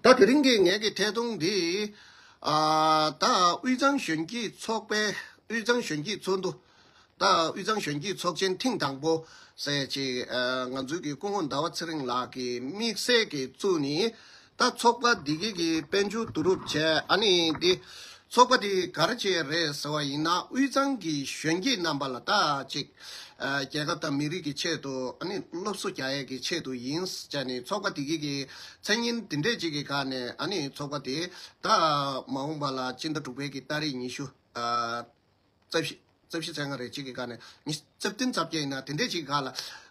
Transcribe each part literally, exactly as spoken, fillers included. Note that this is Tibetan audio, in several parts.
ད་དེ་རིང་གི་ངའི་གི་ཐད་གཏོང་འདི། ཨ། ད་དབུས་གཙང་གཞོན་སྐྱེས་ཚོགས་པའི། དབུས་གཙང་གཞོན་སྐྱེས་ཚོགས་འདུ། ད་དབུས་གཙང་གཞོན་སྐྱེས་ཚོགས་ཆེན་ཐེངས་དང་པོ་ཟེར་ཅིག་ཨ། ང་ཚོའི་གི་སྐུ་ངོ་ཟླ་བ་ཚེ་རིང་ལགས་ཀྱིས་དམིགས་བསལ་གྱིས་བཙུགས་ནས། ད་ཚོགས་པ་འདི་གི་གི་དཔལ་འབྱོར་བསྡུ་རུབ་བྱས། ཨ་ནི་འདི་ཚོགས་པ་འདི་ག་རེ་བྱས་རེད་ཟེར་བ་ཡིན་ན། དབུས་གཙང་གི་གཞོན་སྐྱེས་རྣམ་པ་ལ་ད་ཅིག་ཨ། རྒྱལ་ཁབ་དང་མི་རིགས་ཀྱི་ཆེད་དུ། ཨ་ནི་སློབ་གསོ་རྒྱག་ཡས་ཀྱི་ཆེད་དུ་ཡིན་ཟེར་ནས། ཚོགས་པ་འདི་གི་གི་མཚན་སྙན་འདི་འདྲས་ཅིག་གི་སྒང་ནས། ཨ་ནི་ཚོགས་པ་འདི་ད་མ་འོངས་པ་ལ་སྤྱི་ཟླ་དྲུག་པའི་གི་ཏ་རིག་ཉི་ཤུ། ཨ། རྩ་བཞི། རྩ་བཞི་ཚེས་ལྔ་རེད། ཅིག་གི་སྒང་ནས། ཉི་ཤུ་རྩ་བདུན་རྩ་བརྒྱད་ཡིན་ན། དེ་འདྲས་ཅིག་གི་སྒང་ལ།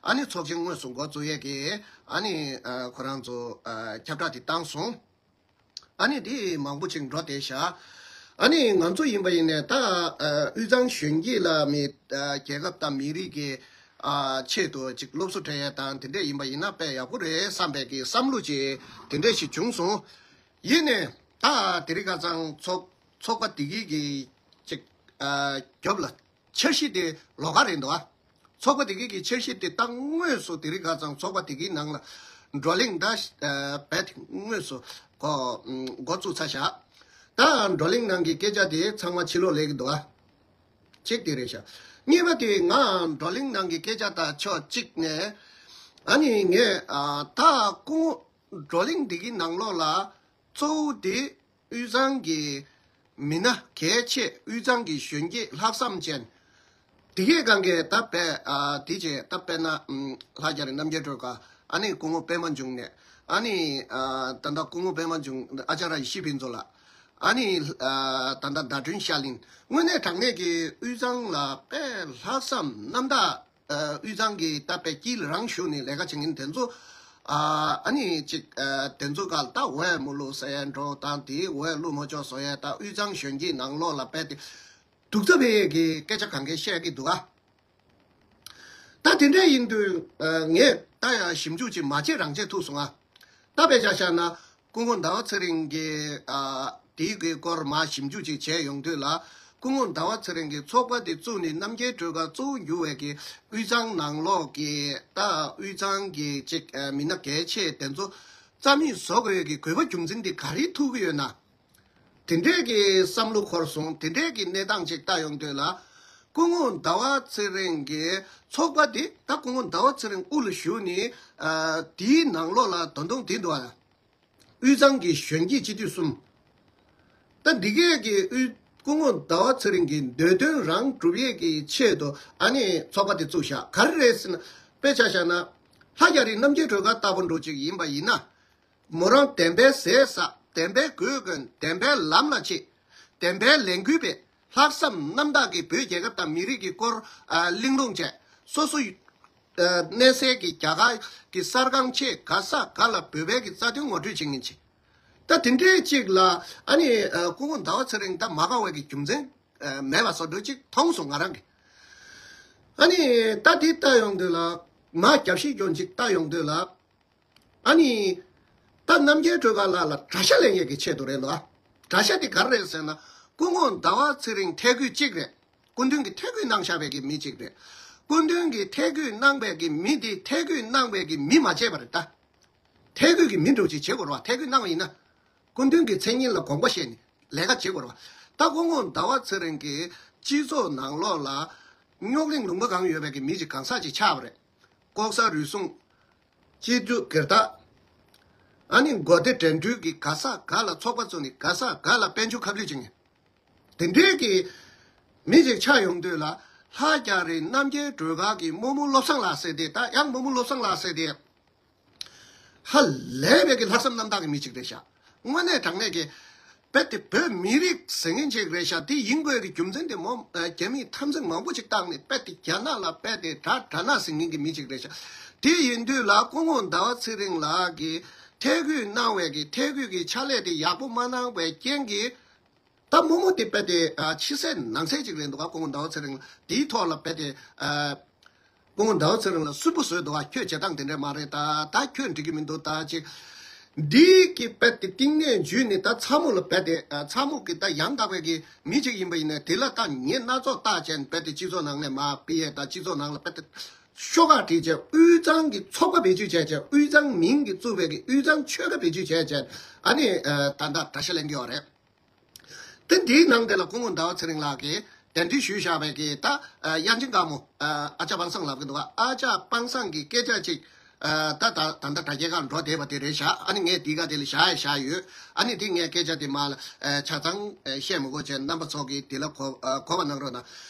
ཨ་ནི་ཚོགས་ཆེན་དངོས་སུ་འགོ་བཙུགས་ཡས་ཀྱི། ཨ་ནི་ཨ། ཁོ་རང་ཚོ་ཨ། ཁྱབ་བསྒྲགས་དེ་བཏང་སོང་། ཨ་ནི་དེ་མང་པོ་ཅིག་འགྲོ་བསྡད་ཤག་ཨ་ནི་ང་ཚོ་ཡིན་པ་ཡིན་ནའི། ད་ཨ། དབུས་གཙང་གཞོན་སྐྱེས་ལ་མི། ཨ། རྒྱལ་ཁབ་དང་མི་རིགས་ཀྱི་ཨ། ཆེད་དུ་ཅིག་སློབ་གསོ་སྤྲད་ཡས་དང་དེ་འདྲས་ཡིན་པ་ཡིན་ན། དཔེ་ཡག་པོ་རེད་བསམ་པའི་གི་བསམ་བློ་ཅིག་དེ་འདྲས་ཞིག་བྱུང་སོང་། ཡིན་ནའི་ད་དེ་རིང་ཁ་སང་ཚོགས། ཚོགས་པ་འདི་གི་གི་ཅིག་ཨ། རྒྱབ་ལ་འཆར་གཞི་དེ་ལོགས་ཀ་རེད་འདུག་ཨ། ཚོགས་པ་འདི་གི་གི་འཆར་གཞི་དེ་ད་དངོས་སུ་དེ་རིང་ཁ་སང་ཚོགས་པ་འདི་གི་ནང་ལ་བགྲོ་གླེང་ད་ཨ། རྦད་དེ་དངོས་སུ་འགོ། འགོ་བཙུགས་ཚར་ཤག་ད་བགྲོ་གླེང་ནང་གི་སྐད་ཆ་དེ་ཚང་མ་ཕྱི་ལོགས་སླེབས་ཀྱི་འདུག་ཨ། གཅིག་དེ་རེད་ཤག་གཉིས་པ་དེ། ང་བགྲོ་གླེང་ནང་གི་སྐད་ཆ་དང་ཕྱོགས་གཅིག་ནས། ཨ་ནི་ངས་ཨ། ད་སྐུ་ངོ། བགྲོ་གླེང་འདི་གི་ནང་ལོགས་ལ་གཙོ་བོ་དེ་དབུས་གཙང་གི་མི་སྣ་གལ་ཆེ། དབུས་གཙང་གི་གཞོན་སྐྱེས་ལྷག་བསམ་ཅན། དེ་གའི་སྒང་གའི་ད་དཔེ་ཨ། དེ་བྱས་ད་དཔེར་ན། ཨམ། ལྷ་རྒྱ་རི་རྣམ་རྒྱལ་སྒྲོལ་དཀར། ཨ་ནི་སྐུ་ངོ་པད་མ་འབྱུང་གནས། ཨ་ནི་ཨ། ད་ལྟ་སྐུ་ངོ་པད་མ་འབྱུང་། ཨ་ཅཱརྱ་ཡེ་ཤེས་ཕུན་ཚོགས་ལགས། ཨ་ནི་ཨ། ད་ལྟ་ཟླ་སྒྲོན་ཤར་གླིང་། དངོས་གནས་དྲང་གནས་ཀྱི་དབུས་གཙང་ལ་དཔེ་ལྷག་བསམ་རྣམ་དག་ཨ། དབུས་གཙང་གི་ད་དཔེ་དཀྱིལ་རང་ཞུགས་ནས་ལས་ཀ་བྱེད་མཁན་དེ་ཚོ། ཨ། ཨ་ནི་ཅིག་ཨ། དེ་ཚོ་ག་ལ་ད་འོས་མི་བླུག་ཟེར་ཡ་འགྲོ་དང་། དེ་འོས་བླུག་མ་ཆོག་ཟེར་ཡ། ད་དབུས་གཙང་གཞོན་སྐྱེས་ནང་ལོགས་ལ་རྦད་དེ་སྡུག་རྩུབ་སྤེལ་ཡས་ཀྱི་སྐད་ཆ་གང་གས་བཤད་ཀྱི་འདུག་ག་ད་དེ་འདྲ་ཡིན་དུས་ཨ། ངས་ད་ཡང་ཞིབ་འཇུག་ཅིག་མ་བྱེད་རང་བྱེད་ཐུག་སོང་ང་། ད་དཔེ་ཆ་བཞག་ན། སྐུ་ངོ་ཟླ་བ་ཚེ་རིང་གིས་ཨ། དེའི་གི་སྐོར་མར་ཞིབ་འཇུག་ཅིག་བྱས་ཡོང་དུས་ལ། སྐུ་ངོ་ཟླ་བ་ཚེ་རིང་གིས་ཚོགས་པ་དེ་བཙུགས་ནས་རྣམ་རྒྱལ་སྒྲོལ་དཀར་གཙོ་བོ་གྱུར་བའི་གི་དབུས་གཙང་ནང་ལོགས་ཀྱི། ད་དབུས་གཙང་གི་ཅིག་ཨ། མི་སྣ་གལ་ཆེ་དེ་ཚོ་རྩ་མེད་བཟོ་དགོས་ཀྱི་དགོས་པ་རྒྱུ་མཚན་དེ་ག་རེ་ཐུག་གི་ཡོད་ན། དེ་འདྲས་ཀྱི་བསམ་བློ་འཁོར་སོང་། དེ་འདྲས་ཀྱི་གནས་སྟངས་ཅིག་ལྟ་ཡོང་དུས་ལ། སྐུ་ངོ་ཟླ་བ་ཚེ་རིང་གི་ཚོགས་པ་དེ། ད་སྐུ་ངོ་ཟླ་བ་ཚེ་རིང་དབུ་ལ་བཞུགས་ནས་ཨ། དེའི་ནང་ལོགས་ལ་ད་དུང་དེ་འདུག་ཨ། དབུས་གཙང་གི་གཞོན་སྐྱེས་སྤྱི་འཐུས་གསུམ། ད་འདི་གས་ཀྱི་དབུས། སྐུ་ངོ་ཟླ་བ་ཚེ་རིང་གི་འདོད་དོན་རང་སྒྲུབ་ཡས་ཀྱི་ཆེད་དུ། ཨ་ནི་ཚོགས་པ་དེ་བཙུགས་བཞག་ག་རེ་རེད་ཟེར་ན། དཔེ་ཆ་བཞག་ན། ལྷ་རྒྱ་རི་རྣམ་རྒྱལ་སྒྲོལ་དཀར་ལྟ་བུ་འདྲ་ཅིག་ཡིན་པ་ཡིན་ན། མོ་རང་བདེན་པའི་ཟས་ཟ། བདེན་པའི་གོས་གོན། བདེན་པའི་ལམ་ལ་ཆས། བདེན་པའི་ལས་འགུལ་སྤེལ། ལྷག་བསམ་རྣམ་དག་གིས་བོད་རྒྱལ་ཁབ་དང་མི་རིགས་ཀྱི་སྐོར་ཨ། གླེང་སློང་བྱས། སོ་སོ་ཨ། གནས་སའི་གི་རྒྱ་གར་གྱི་གསར་ཁང་ཆེ་ག་ས་ག་ལ་བོད་པའི་གི་རྩ་དོན་ངོ་སྤྲོད་བྱེད་མཁན་ཅིག་ད་དེ་འདྲའི་ཅིག་ལ། ཨ་ནི་ཨ། སྐུ་ངོ་ཟླ་བ་ཚེ་རིང་ད་མ་དགའ་བའི་གི་རྒྱུ་མཚན་ཨ། མེད་པ་བཟོ་འདྲ་ཅིག་མཐོང་སོང་ང་རང་གིས། ཨ་ནི་ད་དེ་ལྟ་ཡོང་དུས་ལ། མར་རྒྱབ་བཤིག་སྐྱོན་ཅིག་ལྟ་ཡོང་དུས་ལ། ཨ་ནི། ད་རྣམ་རྒྱལ་སྒྲོལ་དཀར་ལགས་ལ་དགྲ་ཤ་ལེན་ཡས་ཀྱི་ཆེད་དུ་རེད་འདུག་ཨ། དགྲ་ཤ་དེ་ག་རེ་རེད་ཟེར་ན། སྐུ་ངོ་ཟླ་བ་ཚེ་རིང་ཐད་སྐུད་གཅིག་རེད། སྐུ་མདུན་གྱིས་ཐད་སྐུད་གནང་བཞག་པའི་གི་མི་གཅིག་རེད། སྐུ་མདུན་གྱིས་ཐད་སྐུད་གནང་པའི་གི་མི་དེ་ཐད་སྐུད་གནང་པའི་གི་མི་མ་བྱས་པ་རེད་ད། ཐད་སྐུད་ཀྱི་མི་འདྲ་ཅིག་བྱེད་དགོས་རེད་བ། ཐད་སྐུད་གནང་བ་ཡིན་ན། སྐུ་མདུན་གྱི་མཚན་སྙན་ལ་དགོངས་པ་བཞེས་ནས་ལས་ཀ་བྱེད་དགོས་རེད་བ། ད་སྐུ་ངོ་ཟླ་བ་ཚེ་རིང་གིས་སྤྱི་ཚོགས་ནང་ལོགས་ལ་རྙོག་གླེང་ལུང་པ་གང་ཡོད་པའི་གི་མི་ཅིག་གང་ཟག་ཅིག་ཆགས་པ་རེད། ལྐོག་ཟ་རུལ་སུངས། སྤྱི་སྤྱོད་སྒེར་བདག་ཨ་ནི་མགོ་བདེ་དྲན་འགྲུལ་གྱི་ག་ས་ག་ལ་ཚོགས་པ་བཙུགས་ནས་ག་ས་ག་ལ་དཔལ་འབྱོར་ཁ་བསླུས་བྱེད་མཁན། དེ་འདྲའི་གི་མི་ཅིག་ཆགས་ཡོང་དུས་ལ། ལྷ་རྒྱ་རི་རྣམ་རྒྱལ་སྒྲོལ་དཀར་གྱི་རྨོ་མོ་བློ་བཟང་ལགས་ཟེར་དེ། ད་ཡང་རྨོ་མོ་བློ་བཟང་ལགས་ཟེར་དེ། ཧ་ལས་པའི་གི་ལྷག་བསམ་རྣམ་དག་གི་མི་ཅིག་རེད་ཤག་དངོས་གནས་དྲང་གནས་ཀྱི། རྦད་དེ་བོད་མི་རིགས་ཟེར་མཁན་ཅིག་རེད་ཤག་དེ་ཡིན་དགོས་ཀྱི་རྒྱུ་མཚན་དེ་མོ། ཨ། རྒྱ་མིས་འཐབ་འཛིང་མང་པོ་ཅིག་བཏང་ནས། རྦད་དེ་རྒྱ་ནག་ལ་རྦད་དེ་དགྲ་དགྲ་ནག་ཟེར་མཁན་གྱི་མི་ཅིག་རེད་ཤག་དེ་ཡིན་དུས་ལ་སྐུ་ངོ་ཟླ་བ་ཚེ་རིང་ལགས་ཀྱིས་ཐད་སྐུད་གནང་བའི་གི། ཐད་སྐུད་ཀྱི་ཕྱག་ལས་དེ་ཡག་པོ་མ་གནང་བའི་རྐྱེན་གྱིས། ད་རྨོ་མོ་དེ་རྦད་དེ། ཨ། ཕྱི་གསལ་ནང་གསལ་ཅིག་རེད་འདུག་ག་སྐུ་ངོ་ཟླ་བ་ཚེ་རིང་ལ། དེའི་ཐོག་ལ་རྦད་དེ། ཨ། སྐུ་ངོ་ཟླ་བ་ཚེ་རིང་ལ་སུན་པོ་བཟོས་འདུག་ག་ཁྱོད་བྱེད་སྟངས་དེ་འདྲ་མ་རེད། ད་ད་ཁྱོད་འགྲིག་གི་མི་འདུག་ད་ཅིག་འདི་གི་རྦད་དེ་གཏིང་ནས་འཇུས་ནས། ད་ཚ་མོ་ལ་རྦད་དེ། ཨ། ཚ་མོ་གི་ད་ཡང་དག་པའི་གི་མི་ཅིག་ཡིན་པ་ཡིན་ན། དེ་ལ་ད་ཉེས་སྣ་ཚོགས་བཏགས་བྱས་ནས་རྦད་དེ་སྤྱི་ཚོགས་ནང་ནས་མར་ཕུད་ཡས། ད་སྤྱི་ཚོགས་ནང་ལ་རྦད་དེ། ཤོག་ཁག་བྲིས་བྱས། དབུས་གཙང་གི་ཚོགས་པ་བེད་སྤྱོད་བྱས་བྱས། དབུས་གཙང་མིང་གིས་བཙུགས་པའི་གི་དབུས་གཙང་ཆོལ་ཁ་བེད་སྤྱོད་བྱས་བྱས། ཨ་ནི་ཨ་ད་ལྟ་དགྲ་ཤ་ལེན་གྱི་ཡོད་རེད། དེ་འདིའི་ནང་དེ་ལ་སྐུ་ངོ་ཟླ་བ་ཚེ་རིང་ལགས་ཀྱིས་གདན་འདྲེན་ཞུས་བཞག་པའི་གི་ད་ཨ་དབྱངས་ཅན་དཀར་མོ། ཨ་ཅག་པང་སངས་ལབ་ཀྱི་འདུག་ག་ཨ་ཅག་པང་སངས་ཀྱི་སྐད་ཆ་ཅིག་ཨ་ད་ད་ད་ལྟ་དྲ་རྒྱའི་སྒང་འགྲོ་བསྡད་པ་དེ་རེད་ཤག་ཨ་ནི་ངས་འདི་ག་དེ་ལ་བཞག་ཡ་བཞག་ཡོད། ཨ་ནི་དེ་ངས་སྐད་ཆ་དེ་མར་ལ་ཨ་ཆ་ཚང་ཨ་བཤད་མི་དགོས་བྱས། རྣམ་པ་ཚོ་གིས་དེ་ལ་གོ་ཨ་གོ་བ་གནང་རོགས་གནང་།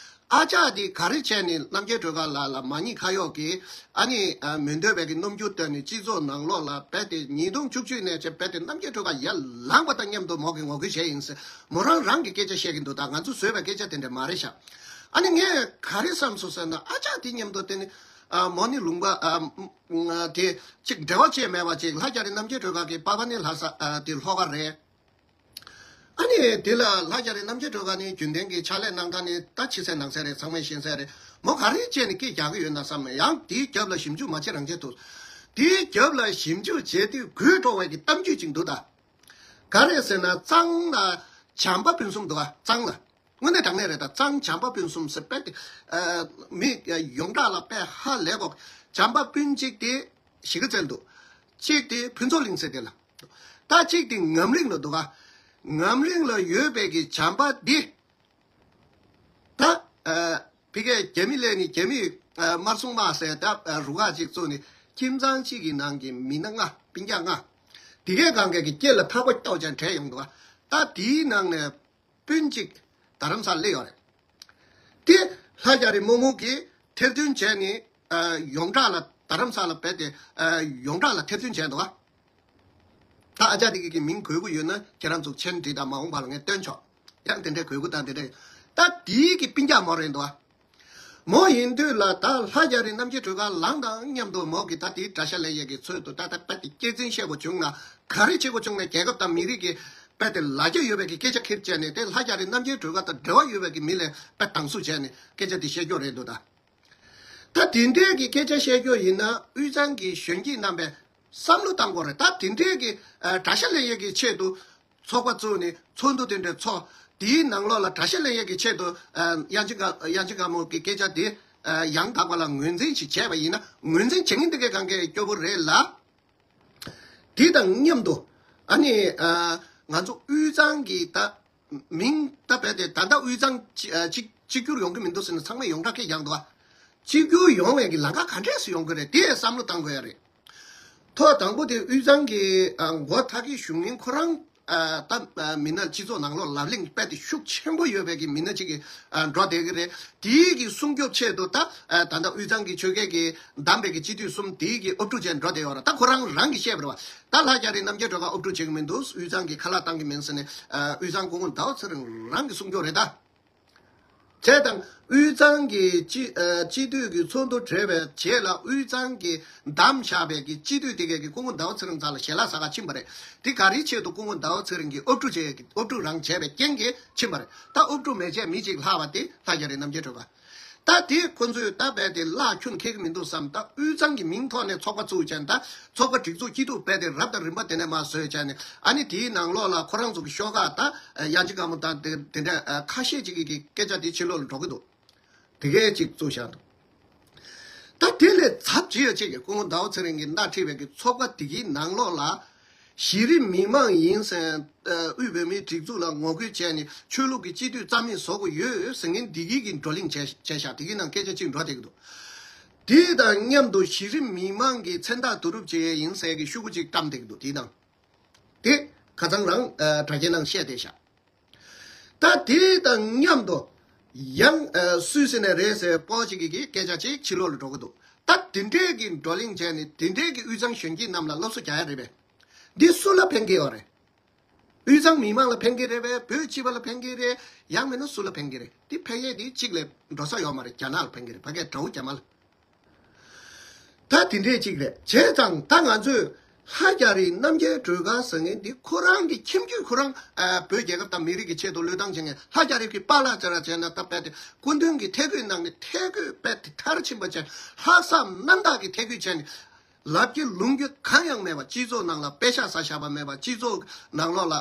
ཨ་ཅག་དེ་ག་རེ་བྱས་ནས་རྣམ་རྒྱལ་སྒྲོལ་དཀར་ལགས་ལ་མ་ཉེས་ཁ་གཡོག་གིས་ཨ་ནི་ཨ་མི་འདོད་པའི་གི་རྣམ་འགྱུར་བསྟན་ནས་སྤྱི་ཚོགས་ནང་ལོགས་ལ་རྦད་དེ་ཉིས་སྟོང་བཅུ་གཅིག་ནས་བྱས་རྦད་དེ་རྣམ་རྒྱལ་སྒྲོལ་དཀར་ཡར་ལངས་པ་དང་མཉམ་དུ་མོ་གིས་ངོ་རྒོལ་བྱས་ཡིན་ཟེར། མོ་རང་རང་གི་སྐད་ཆ་བཤད་ཀྱི་འདུག་ད་ང་ཚོ་བཟོས་པའི་སྐད་ཆ་དེ་འདྲ་མ་རེད་ཤག་ཨ་ནི་ངས་ག་རེ་བསམ་སོང་ཟེར་ན། ཨ་ཅག་དེ་མཉམ་དུ་དེ་ནི་ཨ་མོ་ནི་ལུང་པ་ཨ་དེ་གཅིག་འབྲེལ་བ་བཅད་མེད་པ་ཅིག་ལྷ་རྒྱ་རི་རྣམ་རྒྱལ་སྒྲོལ་དཀར་གི་པ་ཕ་ནི་ལྷ་ས་ཨ་དེ་ལྷོ་ཁ་རེད། ཨ་ནི་དེ་ལ་ལྷ་རྒྱ་རི་རྣམ་རྒྱལ་སྒྲོལ་དཀར་ནི་རྒྱུན་ལྡན་གྱི་ཕྱག་ལས་གནང་སྟངས་ནི་ད་ཕྱི་གསལ་ནང་གསལ་རེད། ཚང་མས་ཤེས་གསལ་རེད། མོ་ག་རེ་བྱས་ནས་སྐད་རྒྱག་གི་ཡོད་ན་བསམ་ནས། ཡང་དེའི་རྒྱབ་ལ་ཞིབ་འཇུག་མ་བྱེད་རང་བྱེད་ཐུབ། དེའི་རྒྱབ་ལ་ཞིབ་འཇུག་བྱེད་དུས་དགོད་བྲོ་བའི་གི་གཏམ་རྒྱུད་ཅིག་འདུག་ད། ག་རེ་ཟེར་ན། གཙང་ལ་བྱམས་པ་སྤུན་གསུམ་འདུག་ག་གཙང་ལ། དངོས་གནས་དྲང་གནས་རེད་ད། གཙང་བྱམས་པ་སྤུན་གསུམ་ཟེར་པས་དེ་ཨ་མི་ཡོངས་གྲགས་ལ་དཔེ་ཧ་ལས་གོ། བྱམས་པ་སྤུན་གཅིག་དེ་གཞིས་ཀ་རྩེར་འདུག་གཅིག་དེ་ཕུན་ཚོགས་གླིང་ཟེར་དེ་ལ། ད་གཅིག་དེ་ངམ་རིང་ལ་འདུག་ག་ངམ་རིང་ལ་ཡོད་པའི་གི་བྱམས་པ་འདི། ད་ཨ་ཕ་གིའི་རྒྱ་མི་ལས་ནི་རྒྱ་མི་ཨ་དམར་སྲུང་དམག་ཟེར་ད་ཨ་རུ་ཁག་ཅིག་བཙུགས་ནས་ཁྱིམ་ཚང་གཅིག་གི་ནང་གི་མི་སྣ་ལྔ། སྤུན་ཀྱག་ལྔ། དེ་གའི་སྒང་ག་གི་སྐེ་ལ་ཐག་པ་གཏོགས་ཀྱང་བྲལ་ཡོང་འདུག་ག་ད་དེའི་ནང་ནས་སྤུན་གཅིག་རྡ་རམ་ས་ལ་སླེབས་ཡོད་རེད། དེ་ལྷ་རྒྱ་རི་རྨོ་མོ་གིས་ཐེར་འདོན་བྱས་ནས་ཨ་ཡོངས་གྲགས་ལ་རྡ་རམ་ས་ལ་རྦད་དེ་ཨ་ཡོངས་གྲགས་ལ་ཐེར་འདོན་བྱས་འདུག་ག་ད་ཨ་ཅག་དེ་གི་གི་མིང་གོ་གི་ཡོད་ན་ཁྱེད་རང་ཚོ་མཆན་བྲིས་དང་། མ་འོངས་པ་ལ་ངས་སྟོན་ཆོག་ཡང་དེ་འདྲའི་གོ་གི་དང་དེ་འདྲའི། ད་དེའི་གི་སྤུན་ཀྱག་མོ་རེད་འདུག་ག་མོ་ཡིན་དུས་ལ་ད་ལྷ་རྒྱ་རི་རྣམ་རྒྱལ་སྒྲོལ་དཀར་ལངས་དང་མཉམ་དུ་མོ་གིས་ད་དེའི་དགྲ་ཤ་ལེན་ཡས་ཀྱི་ཚུལ་དུ་ད་ད་རྦད་དེ་སྐྱག་རྫུན་བཤད་དགོས་བྱུང་ན། ག་རེ་བྱེད་དགོས་བྱུང་ན། རྒྱལ་ཁབ་དང་མི་རིགས་ཀྱི་རྦད་དེ་ལ་རྒྱ་ཡོད་པའི་གི་སྐད་ཆ་ཁྱེར་བྱས་ནས་དེ་ལྷ་རྒྱ་རི་རྣམ་རྒྱལ་སྒྲོལ་དཀར་དང་འབྲེལ་བ་ཡོད་པའི་གི་མི་ལ་རྦད་དང་ཟུག་བྱས་ནས་སྐད་ཆ་དེ་བཤད་རྒྱུ་རེད་འདུག་ད། ད་དེ་འདྲའི་གི་སྐད་ཆ་བཤད་རྒྱུ་ཡིན་ན། དབུས་གཙང་གི་གཞོན་སྐྱེས་རྣམ་པས་བསམ་བློ་བཏང་དགོས་རེད། ད་དེ་འདྲའི་གི་ཨ་དགྲ་ཤ་ལེན་ཡས་ཀྱི་ཆེད་དུ་ཚོགས་པ་བཙུགས་ནས་ཚོགས་འདུ་དེ་འདྲ་ཚོགས། དེའི་ནང་ལོགས་ལ་དགྲ་ཤ་ལེན་ཡས་ཀྱི་ཆེད་དུ་ཨ་དབྱངས་ཅན་དཀར་དབྱངས་ཅན་དཀར་མོ་གི་སྐད་ཆ་དེ་ཨ་ཡང་དག་པ་ལ་ངོས་འཛིན་ཞིག་བྱས་པ་ཡིན་ན། ངོས་འཛིན་བྱེད་མཁན་དེ་གའི་སྒང་ག་སྐྱོ་པོ་རེད་ལ། དེ་དང་མཉམ་དུ་ཨ་ནི་ཨ་ང་ཚོ་དབུས་གཙང་གི་ད་མིང་ད་རྦད་དེ་ད་ལྟ་དབུས་གཙང་གཅིག་ཨ་གཅིག་གཅིག་གྱུར་ཡོང་གི་མི་འདུག་ཟེར་ནས་ཚང་མས་ཡོངས་གྲགས་སྐད་རྒྱག་འདུག་ག་གཅིག་གྱུར་ཡོང་བའི་གི་ལམ་ཁ་ག་འདྲས་སུ་ཡོང་གི་རེད། དེ་བསམ་བློ་བཏང་དགོས་ཡ་རེད། ཐོག་དང་པོ་དེ་དབུས་གཙང་གི་ཨ་མགོ་ཐག་གི་བཞུགས་མཁན་ཁོ་རང་ཨ་ད་ཨ་མི་སྣ་སྤྱི་ཚོགས་ནང་ལོགས་ལབ་གླེང་རྦད་དེ་ཤུགས་ཆེན་པོ་ཡོད་པའི་གི་མི་སྣ་གཅིག་གི་ཨ་འགྲོ་བསྡད་ཀྱི་རེད། དེའི་གི་སྲུང་སྐྱོབ་ཆེད་དུ་ད་ཨ་ད་ལྟ་དབུས་གཙང་གི་ཆོལ་ཁའི་གི་བདམས་པའི་གི་སྤྱི་འཐུས་གསུམ་དེའི་གི་ཨོབ་ཕྲུག་བྱས་འགྲོ་བསྡད་ཡོད་རེད། ད་ཁོ་རང་རང་གི་བཤད་པ་རེད་བ། ད་ལྷ་རྒྱ་རི་རྣམ་རྒྱལ་སྒྲོལ་དཀར་ཨོབ་ཕྲུག་བྱེད་ཀྱི་མི་འདུག་དབུས་གཙང་གི་ཁ་ལག་བཏང་གི་མིན་ཟེར་ནས་ཨ་དབུས་གཙང་སྐུ་ངོ་ཟླ་བ་ཚེ་རིང་རང་གི་སྲུང་སྐྱོབ་རེད་ད། བྱས་ཙང་དབུས་གཙང་གི་སྤྱི་ཨ་སྤྱི་འཐུས་ཀྱི་ཚོགས་འདུ་གྲོལ་བའི་རྗེས་ལ་དབུས་གཙང་གི་བདམས་བཞག་པའི་གི་སྤྱི་འཐུས་དེ་གས་ཀྱི་སྐུ་ངོ་ཟླ་བ་ཚེ་རིང་རྩ་ལ་ཞལ་ལག་ཟ་ག་ཕྱིན་པ་རེད། དེ་ག་རེའི་ཆེད་དུ། སྐུ་ངོ་ཟླ་བ་ཚེ་རིང་གིས་ཨོབ་ཕྲུག་བྱས་ཀྱི་ཨོབ་ཕྲུག་རང་བྱས་པའི་རྐྱེན་གྱིས་ཕྱིན་པ་རེད། ད་ཨོབ་ཕྲུག་མེད་བྱས་མི་གཅིག་ལྷག་པ་དེ་ལྷ་རྒྱ་རི་རྣམ་རྒྱལ་སྒྲོལ་དཀར། ད་དེ་ཁོ་ཚོས་ད་རྦད་དེ་བརླག་ཁྱོན་ཁེགས་ཀྱི་མི་འདུག་བསམ། ད་དབུས་གཙང་གི་མིང་ཐོག་ནས་ཚོགས་པ་བཙུགས་བྱས་ནས། ད་ཚོགས་པ་སྒྲིག་འཛུགས་སྐྱིད་སྡུག་རྦད་དེ་རབ་དང་རིམ་པ་དེ་ནས་མར་བཟོས་བྱས་ནས། ཨ་ནི་དེའི་ནང་ལོགས་ལ་ཁོ་རང་ཚོ་གི་ཤོག་ཁག་ད་ཨ་དབྱངས་ཅན་དཀར་མོ་དང་དེ་དེ་འདྲ་ཨ་ཁ་ཤས་ཅིག་གི་གི་སྐད་ཆ་དེ་ཕྱི་ལོགས་ལ་འགྲོ་གི་འདུག་དེ་གས་ཅིག་བཙུགས་བཞག་འདུག་ད་དེ་ལས་ཚབས་ཆེ་ཡ་ཅིག་གི་སྐུ་ངོ་ཟླ་བ་ཚེ་རིང་གིས་སྣེ་ཁྲིད་པའི་གི་ཚོགས་པ་དེ་གི་ནང་ལོགས་ལ་གཞི་རིམ་མི་མང་ཡིན་ཟེར། ཨ་དབུས་བོད་མིའི་སྒྲིག་འཛུགས་ལ་ངོ་རྒོལ་བྱས་ནས་ཆོས་ལུགས་ཀྱི་སྤྱི་འཐུས་རྩ་མེད་བཟོ་དགོས་ཡོད་ཟེར་མཁན་འདི་གི་གི་བགྲོ་གླེང་བྱས་བྱས་ཤག་དེ་གི་ནང་སྐད་ཆ་གཅིག་འགྲོ་བསྡད་ཀྱི་འདུག་དེ་དང་མཉམ་དུ་གཞི་རིམ་མི་མང་གི་མཚན་རྟགས་བསྡུ་རུབ་བྱེད་ཡས་ཡིན་ཟེར་གི་ཤོག་གུ་གཅིག་བཀྲམ་བསྡད་ཀྱི་འདུག་དེའི་ནང་དེ་ཁ་སང་རང་ཨ་དྲ་རྒྱའི་ནང་བཤད་བསྡད་ཤག་ད་དེ་དང་མཉམ་དུ་ཡང་ཨ་སུད་སི་ནས་རེད་ཟེར་པོ་ཅིག་གི་གི་སྐད་ཆ་ཅིག་ཕྱི་ལོགས་ལ་འགྲོ་གི་འདུག་ད་དེ་འདྲའི་གི་བགྲོ་གླེང་བྱས་ནས་དེ་འདྲའི་གི་དབུས་གཙང་གཞོན་སྐྱེས་རྣམས་ལ་སློབ་གསོ་རྒྱག་ཡ་རེད་པས། འདི་སུ་ལ་ཕན་གི་ཡོད་རེད། དབུས་གཙང་མི་མང་ལ་ཕན་གི་རེད་པས། བོད་སྤྱི་པ་ལ་ཕན་གི་རེད། ཡང་མིན་ན་སུ་ལ་ཕན་གི་རེད། འདི་ཕན་ཡས་འདི་གཅིག་ལས་འགྲོ་ས་ཡོད་མ་རེད། རྒྱ་ནག་ལ་ཕན་གི་རེད། ཕ་གིའི་དགྲ་བོ་རྒྱ་དམར་ལ། ད་དེ་འདྲས་ཅིག་རེད། བྱས་ཙང་ད་ང་ཚོས་ལྷ་རྒྱ་རི་རྣམ་རྒྱལ་སྒྲོལ་དཀར་ཟེར་མཁན་འདི་ཁོ་རང་གི་ཁྱིམ་རྒྱུད་ཁོ་རང་ཨ་བོད་རྒྱལ་ཁབ་དང་མི་རིགས་ཀྱི་ཆེད་དུ་བློས་བཏང་བྱེད་མཁན། ལྷ་རྒྱ་རི་གི་པཱ་ལགས་ཅིག་ར་བྱས་ན་ད་རྦད་དེ་སྐུ་མདུན་གྱི་ཐད་བསྐོས་གནང་ནས་ཐད་བསྐོས་རྦད་དེ་མཐར་ཕྱིན་པ་བྱས། ལྷག་བསམ་རྣམ་དག་གི་ཐད་བསྐོས་བྱས་ནས། ལབ་རྒྱུ་ལུང་རྒྱུ་གང་ཡང་མེད་པ། སྤྱི་ཚོགས་ནང་ལ་པེ་ཤག་ཟ་བཞག་པ་མེད་པ། སྤྱི་ཚོགས་ནང་ལོགས་ལ་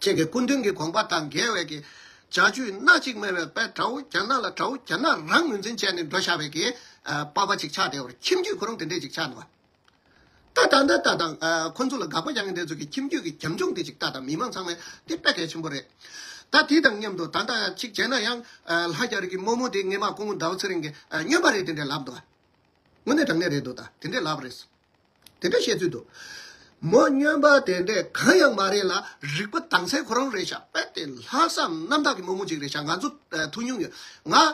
ཁྱེད་ཀྱི་སྐུ་མདུན་གྱི་དགོངས་པ་དང་འགལ་བའི་གི་ བྱ་སྤྱོད་སྣ་གཅིག་མེད་པའི་དཔེ་དགྲ་བོ་རྒྱ་ནག་ལ་དགྲ་བོ་རྒྱ་ནག་རང་ངོས་འཛིན་བྱས་ནས་འགྲོ་བཞག་པའི་གི་ཨ་པགས་པ་ཅིག་ཆགས་བསྡད་པ་རེད། ཁྱིམ་རྒྱུད་ཁོ་རང་དེ་འདྲས་ཅིག་ཆགས་འདུག་བ། ད་ད་ད་ད་ད་ཨ་ཁོ་ཚོ་ལ་དགག་པ་རྒྱག་མཁན་དེ་ཚོ་གི་ཁྱིམ་རྒྱུད་ཀྱི་རྒྱབ་ལྗོངས་དེ་ཅིག་ལྟ་དང་། མི་མང་ཚང་མས་དེ་དཔེ་གལ་ཆེན་པོ་རེད། ད་དེ་དང་མཉམ་དུ་ད་ལྟ་ཅིག་བྱས་ན་ཡང་ཨ་ལྷ་རྒྱ་རི་གི་རྨོ་མོ་དེ་སྔས་མ་སྐུ་ངོ་ཟླ་བ་ཚེ་རིང་གིས་ཨ་སྨྱོན་པ་རེད་དེ་འདྲས་ལབ་འདུག་བ། དངོས་གནས་དྲང་གནས་རེད་འདུག་ད་དེ་འདྲས་ལབ་རེད། དེ་འདྲ་བཤད་ཚུལ་འདུག་མོ་སྨྱོན་པ་དེ་འདྲས་གང་ཡང་མ་རེད་ལ། རིག་པ་དྭངས་གསལ་ཁོ་རང་རེད་ཤག་དཔེ་དེ་ལྷག་བསམ་རྣམ་དག་གི་རྨོ་མོ་ཅིག་རེད་ཤག་ང་ཚོ་ཨ་ཐུག་མྱོང་ཡོད། ང་ཨ་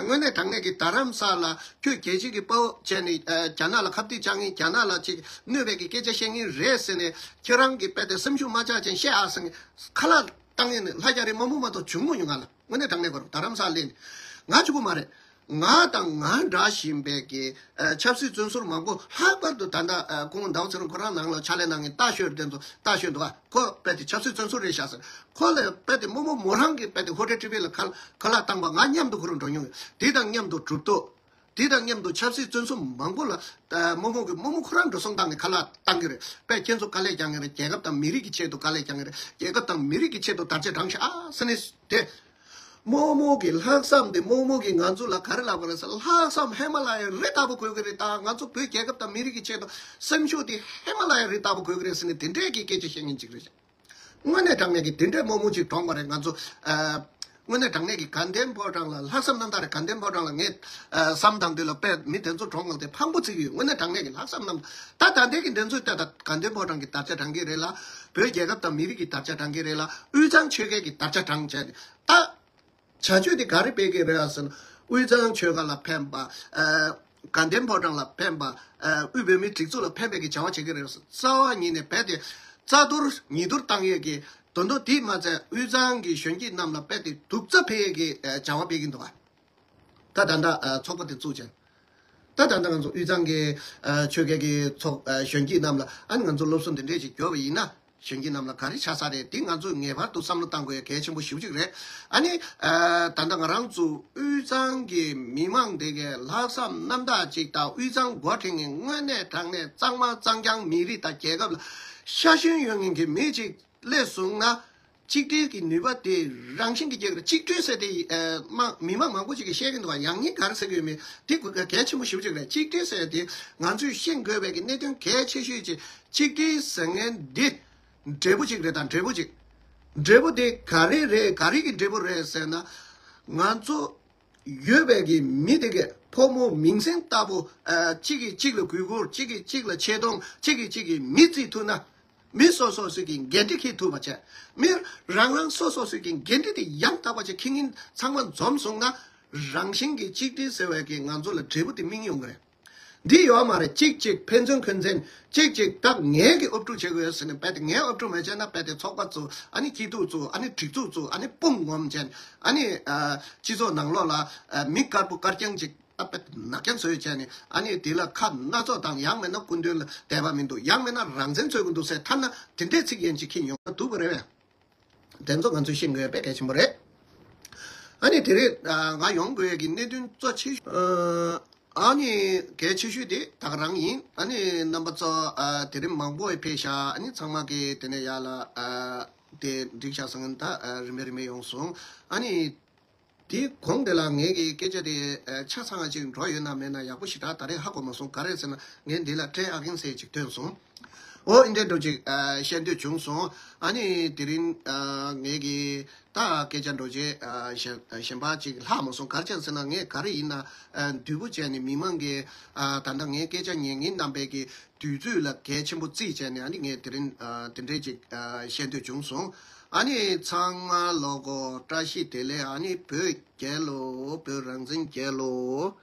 དངོས་གནས་དྲང་གནས་ཀྱི་རྡ་རམ་ས་ལ་ཁྱོད་རྒྱལ་སྤྱི་གི་དཔའ་བོ་བྱས་ནས་ཨ་རྒྱ་ནག་ལ་ཁ་གཏད་བཅག་མཁན། རྒྱ་ནག་ལ་ཅིག་གནོད་པའི་གི་སྐད་ཆ་བཤད་མཁན་རེད་ཟེར་ནས། ཁྱེད་རང་གི་དཔེ་དེ་སེམས་ཤུགས་མ་ཆག་ཅན་བཤད་ཨ་ཟེར་ནས་ཁ་ལག་བཏང་ཡས་ནི་ལྷ་རྒྱ་རི་རྨོ་མོ་མ་གཏོགས་བྱུང་མ་མྱོང་། ང་ལ་དངོས་གནས་དྲང་གནས་ཁོ་རང་རྡ་རམ་ས་ལ་སླེབས་ནས་ང་གཅིག་པུ་མ་རེད། ང་དང་ང་འདྲ་བཞིན་པའི་གི་ཨ་ཆབ་སྲིད་བཙོན་ཟུར་མང་པོ། ལྷག་པར་དུ་ད་ལྟ་ཨ་སྐུ་ངོ་ཟླ་བ་ཚེ་རིང་ཁོ་རང་ནང་ལ་ཕྱག་ལས་གནང་མཁན་རྟ་ཞོལ་དེ་ཚོ། རྟ་ཞོལ་འདུག་ག་ཁོ་དཔེ་དེ་ཆབ་སྲིད་བཙོན་ཟུར་རེད་ཤག་ཟེར། ཁོ་ལ་དཔེ་དེ་རྨོ་མོ་མོ་རང་གིས་དཔེ་དེ་ཧོ་ཊལ་ཊི་ཝི་ལ་ཁ་ཁ་ལག་བཏང་པ་ང་མཉམ་དུ་ཁོ་རང་འགྲོ་མྱོང་ཡོད། དེ་དང་མཉམ་དུ་གྲུབ་ཐོབ། དེ་དང་མཉམ་དུ་ཆབ་སྲིད་བཙོན་ཟུར་མང་པོ་ལ་ཨ་རྨོ་མོ་གི་རྨོ་མོ་ཁོ་རང་འགྲོ་སོང་བཏང་ནས་ཁ་ལག་བཏང་གི་རེད། དཔེ་ཁྱེད་ཚོ་དཀའ་ལས་རྒྱག་མཁན་རེད། རྒྱལ་ཁབ་དང་མི་རིགས་ཀྱི་ཆེད་དུ་དཀའ་ལས་རྒྱག་མཁན་རེད། རྒྱལ་ཁབ་དང་མི་རིགས་ཀྱི་ཆེད་དུ་དར་ཆ་དྲངས་ཤག་ཨ་ཟེར་ནས་དེ། རྨོ་མོ་གི་ལྷག་བསམ་དེ། རྨོ་མོ་གིས་ང་ཚོ་ལ་ག་རེ་ལབ་པ་རེད་ཟེར། ལྷག་བསམ་ཧི་མ་ལ་ཡའི་རི་ལྟ་བུ་དགོས་ཀྱི་རེད། ད་ང་ཚོ་བོད་རྒྱལ་ཁབ་དང་མི་རིགས་ཀྱི་ཆེད་དུ་སེམས་ཤུགས་དེ་ཧི་མ་ལ་ཡའི་རི་ལྟ་བུ་དགོས་ཀྱི་རེད་ཟེར་ནས་དེ་འདྲའི་གི་སྐད་ཆ་བཤད་མཁན་ཅིག་རེད། དངོས་གནས་དྲང་གནས་ཀྱི་དེ་འདྲའི་རྨོ་མོ་ཅིག་གྲོངས་པ་རེད། ང་ཚོ་ཨ་དངོས་གནས་དྲང་གནས་ཀྱི་དགའ་ལྡན་ཕོ་བྲང་ལ། ལྷག་བསམ་རྣམ་དག་རེད། དགའ་ལྡན་ཕོ་བྲང་ལ་ངས་ཨ་བསམ་བཏང་དུས་ལ་དཔེ་མི་དེ་ཚོ་གྲོངས་ཡོང་དེ་ཕངས་པོ་བརྩི་གི་ཡོད། དངོས་གནས་དྲང་གནས་ཀྱི་ལྷག་བསམ་རྣམ། ད་ད་ལྟའི་གི་འདི་ཚོ་ལྟ་ད་དགའ་ལྡན་ཕོ་བྲང་གི་དར་ཆ་དྲངས་ཀྱི་རེད་ལ། བོད་རྒྱལ་ཁབ་དང་མི་རིགས་ཀྱི་དར་ཆ་དྲངས་ཀྱི་རེད་ལ། དབུས་གཙང་ཆོལ་ཁའི་གི་དར་ཆ་དྲངས་བྱས་ནས་ད། བྱ་སྤྱོད་དེ་ག་རེ་སྤེལ་གྱི་རེད་ཟེར་ན། དབུས་གཙང་ཆོལ་ཁ་ལ་ཕན་པ། ཨ་དགའ་ལྡན་ཕོ་བྲང་ལ་ཕན་པ། ཨ་དབུས་བོད་མིའི་སྒྲིག་འཛུགས་ལ་ཕན་པའི་གི་བྱ་བ་བྱེད་ཀྱི་རེད་ཟེར། རྩ་བ་ཉིད་ནས་རྦད་དེ་རྩ་གཏོར་ཉིས་གཏོར་བཏང་ཡས་ཀྱི་དོན་དུ། དེས་མ་ཚད་དབུས་གཙང་གི་གཞོན་སྐྱེས་རྣམས་ལ་རྦད་དེ་སྡུག་རྩ་འཕེལ་ཡས་ཀྱི་ཨ་བྱ་བ་སྤེལ་གྱིན་འདུག་བ། ད་ད་ལྟ་ཨ་ཚོགས་པ་དེ་བཙུགས་བྱས། ད་ད་ལྟ་ང་ཚོ་དབུས་གཙང་གི་ཨ་ཆོལ་ཁའི་གི་ཚོགས་ཨ་གཞོན་སྐྱེས་རྣམས་ལ་ཨ་ནི་ང་ཚོ་སློབ་གསོ་འདི་འདྲས་ཅིག་བསྐྱོར་བ་ཡིན་ན། གཞོན་སྐྱེས་རྣམས་ལ་ག་རེ་ཆགས་ས་རེད། དེ་ང་ཚོས་ངེས་པར་དུ་བསམ་བློ་བཏང་དགོས་ཡ་གལ་ཆེན་པོ་ཞེ་པོ་ཅིག་རེད། ཨ་ནི་ཨ་ད་ལྟ་ང་རང་ཚོ་དབུས་གཙང་གི་མི་མང་དེ་གའི་ལྷག་བསམ་རྣམ་དག་ཅིག་དང་། དབུས་གཙང་འགོ་ཁྲིད་མཁན་དངོས་གནས་དྲང་གནས་གཙང་མ་གཙང་རྐྱང་མི་རིགས་དང་རྒྱལ་ཁབ་ལ་ཤ་ཞེན་ཡོད་མཁན་གྱི་མི་ཅིག་སླེབས་སོང་ན། གཅིག་སྒྲིལ་གྱི་ནུས་པ་དེ་རང་བཞིན་གྱིས་སྐྱེ་གི་རེད། གཅིག་སྒྲིལ་ཟེར་དེ་ཨ་མ་མི་མང་མང་པོ་ཅིག་གིས་བཤད་ཀྱིན་འདུག་བ། ཡང་སྙིང་ག་རེ་ཟེར་གྱི་ཡོད་མེད་དེ་གལ་ཆེན་པོ་ཞེ་པོ་ཅིག་རེད། གཅིག་སྒྲིལ་ཟེར་དེ་ང་ཚོས་ཤེས་དགོས་པའི་གི་གནད་དོན་གལ་ཆེ་ཤོས་ཅིག་གཅིག་སྒྲིལ་ཟེར་མཁན་འདི་འབྲས་བུ་ཅིག་རེད། ད་འབྲས་བུ་ཅིག་འབྲས་བུ་དེ་ག་རེ་རེད། ག་རེ་གི་འབྲས་བུ་རེད་ཟེར་ན། ང་ཚོ་ཡོད་པའི་གི་མི་དེ་གའི་ཕོ་མོ་མིང་སྲིང་ལྟ་བུ། ཨ་གཅིག་གིས་གཅིག་ལ་གུས་བཀུར། གཅིག་གིས་གཅིག་ལ་ཆེ་མཐོང་། གཅིག་གིས་གཅིག་གི་མི་བརྩི་ཐུབ་ན། མི་སོ་སོ་སོ་གི་འགན་འཁྲི་འཁྱེར་ཐུབ་པ་བྱས། མི་རང་རང་སོ་སོ་སོ་གི་འགན་འཁྲི་དེ་ཡང་དག་པ་བྱས་འཁྱེར་མཁན་ཚང་མ་འཛོམས་སོང་ན། རང་བཞིན་གྱིས་གཅིག་སྒྲིལ་ཟེར་བའི་གི་ང་ཚོ་ལ་འབྲས་བུ་དེ་སྨིན་ཡོང་གི་རེད། འདི་ཡོད་མ་རེད། གཅིག་གཅིག་ཕན་ཚུན་འཁོན་འཛིན། གཅིག་གཅིག་ད་ངས་གི་ཨབ་ཕྲུག་བྱེད་དགོས་ཟེར་ནས། རྦད་དེ་ངས་ཨབ་ཕྲུག་མ་བྱས་ན། རྦད་དེ་ཚོགས་པ་བཙུགས། ཨ་ནི་སྐྱིད་སྡུག་བཙུགས། ཨ་ནི་སྒྲིག་འཛུགས་བཙུགས། ཨ་ནི་དཔུང་ངོམ་བྱས། ཨ་ནི་ཨ་སྤྱི་ཚོགས་ནང་ལོགས་ལ་ཨ་མི་དཀར་པོ་དཀར་རྐྱང་ཅིག་ད་དཔེ་ནག་རྐྱང་བཟོས་བྱས་ནས། ཨ་ནི་དེ་ལ་ཁ་སྣ་ཚོགས་དང་། ཡང་མིན་ན་སྐུ་མདུན་ལ་དད་པ་མི་འདུག། ཡང་མིན་ན་རང་བཙན་རྩོད་ཀྱི་འདུག་ཟེར་ཐལ་ན། དེ་འདྲའི་ཚིག་ཡན་ཅིག་འཁྱེར་ཡོང་ན་སྡུག་པ་རེད་པས། དེ་ཚོ་ང་ཚོས་ཤེས་དགོས་དཔེ་གལ་ཆེན་པོ་རེད། ཨ་ནི་དེ་རིང་ང་ཡོང་དགོས་ཀྱི་གནད་དོན་གཙོ་ཆེ་ཤོས། ཨ་ནི་གལ་ཆེ་ཤོས་དེ་ད་ག་རང་ཡིན། ཨ་ནི་རྣམ་པ་ཚོ་དེ་རིང་མང་པོ་ཕེབས་ཤག། ཨ་ནི་ཚང་མ་གིས་དེ་ནས་ཡར་ལ་དེ་འགྲིག་ཤག་ཟེར་མཁན་ད་རིམ་པས་རིམ་པས་ཡོང་སོང་། ཨ་ནི། དེའི་གོང་དེ་ལ་ངེད་ཀྱི་སྐད་ཆ་དེ་ཨ་ཆ་ཚང་བ་ཅིག་འགྲོ་ཡོད་ན་མེད་ན་ཡག་པོ་ཞེ་དྲག་ད་རེས་ཧ་གོ་མ་སོང་། ག་རེ་ཟེར་ན་ངས་འདི་ལ་ཊེ་ཨ་གིན་ཟེར་ཅིག་ཐོན་སོང་། འོ་ཨིན་དྲན་འདྲ་ཅིག་ཨ་བཤད་འདོད་བྱུང་སོང་། ཨ་ནི་དེ་རིང་ཨ་ངེད་ཀྱི་ད་སྐད་ཆ་འདྲ་ཅིག་ཨ་གཞན་གཞན་པ་ཅིག་ལྷག་མ་སོང་། ག་རེ་བྱས་ཟེར་ན་ངས་ག་རེ་ཡིན་ན་ཨ་འདུས་པོ་བྱས་ནས་མི་མང་གི་ཨ་ད་ལྟ་ངའི་སྐད་ཆ་ཉན་མཁན་རྣམ་པའི་གི་དུས་ཚོད་ལ་གལ་ཆེན་པོ་བརྩིས་བྱས་ནས། ཨ་ནི་ངས་དེ་རིང་ཨ་དེ་འདྲས་ཅིག་ཨ་བཤད་འདོད་བྱུང་སོང་། ཨ་ནི་ཚང་མ་ལོ་གོ་བཀྲ་ཤིས་བདེ་ལེགས། ཨ་ནི་བོད་རྒྱལ་ལོ། བོད་རང་བཙན་རྒྱལ་ལོ།